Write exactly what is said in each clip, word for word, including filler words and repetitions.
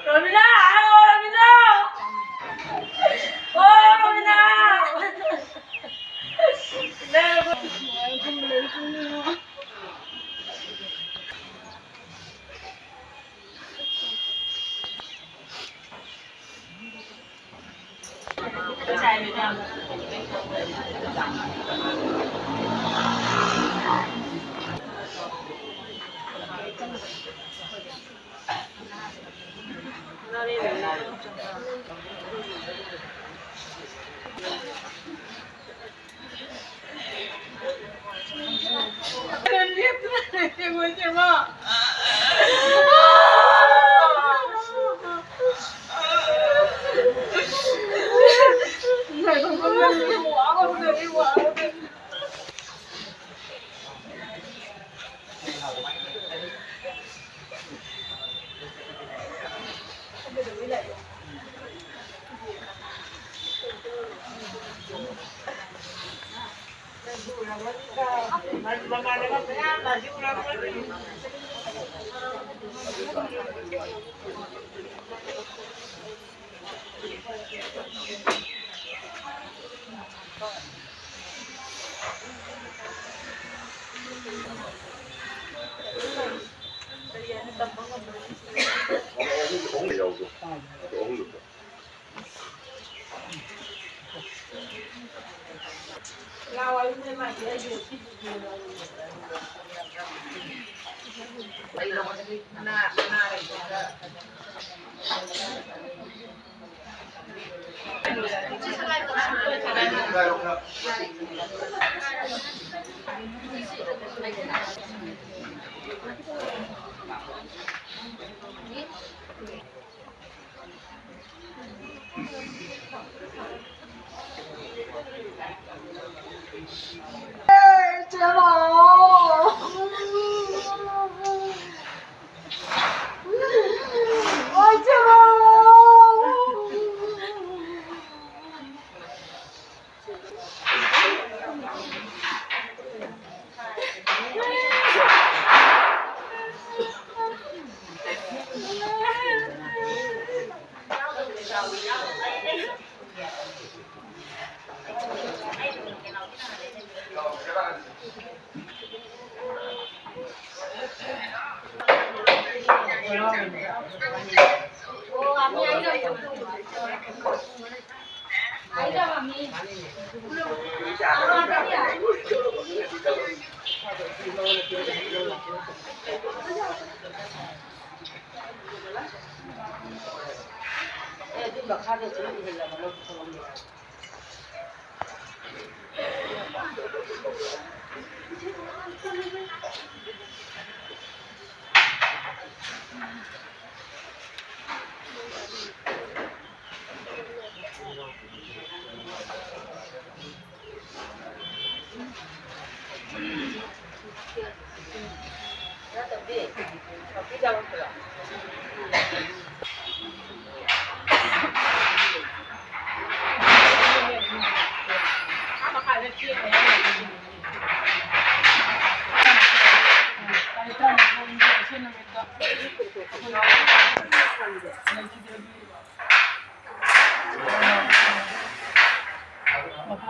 ꯔꯣꯃꯤꯂꯥ, ꯍꯥꯏꯔꯣ, ꯔꯣꯃꯤꯂꯥ꯫ ꯑꯣ, ꯔꯣꯃꯤꯂꯥ꯫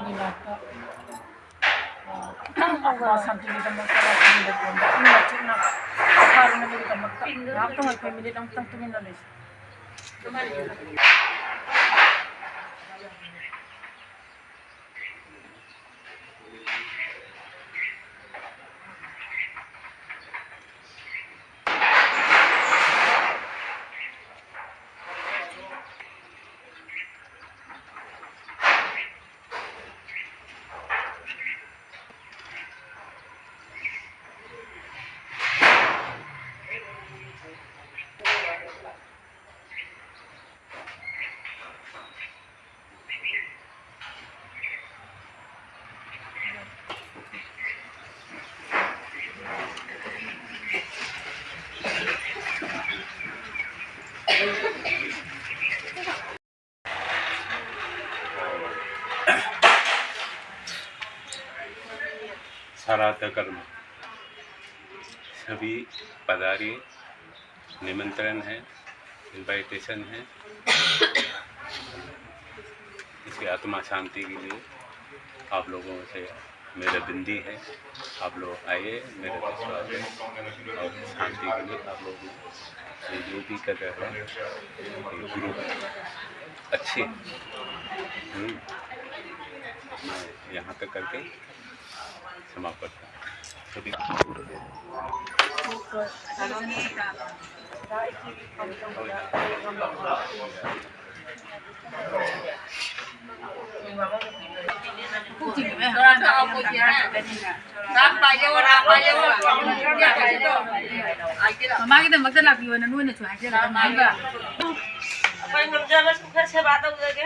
ꯃꯅꯥꯛꯇ, ꯑ, ꯑꯄꯥ ꯁꯥꯟꯇꯤꯒꯤꯗꯃꯛꯇ, ꯂꯥꯏꯁꯪꯒꯤ ꯂꯩꯀꯣꯜꯗ ꯏꯪꯅ ꯆꯤꯛꯅ ꯄꯣꯊꯥꯅꯕꯒꯤꯗꯃꯛꯇ ꯉꯥꯏꯍꯥꯛꯇꯪ ꯑꯩꯈꯣꯏ ꯃꯤꯅꯤꯠ ꯑꯃꯇꯪ ꯇꯨꯃꯤꯟꯅ ꯂꯩꯁꯤ꯫ श्राद्ध कर्म, सभी पधारिए, निमंत्रण है, इनविटेशन है। इसकी आत्मा शांति के लिए आप लोगों से मेरा विनती है, आप लोग आइए, मेरा विश्वास है। और शांति के लिए आप लोग ये जो भी कर रहे हैं, ये गुरु अच्छे, हम्म, मैं यहाँ तक करके समाप्त करता हूँ। सभी ꯃꯃꯥꯒꯤꯗꯃꯛꯇ ꯂꯥꯛꯄꯤꯌꯣꯅ ꯅꯣꯏꯅꯁꯨ ꯍꯥꯏꯖꯔꯒ ꯃꯥꯒ ꯑꯩꯈꯣꯏ ꯉꯝꯖꯕꯁꯨ ꯈꯔ ꯁꯦꯕꯥ ꯇꯧꯖꯒꯦ꯫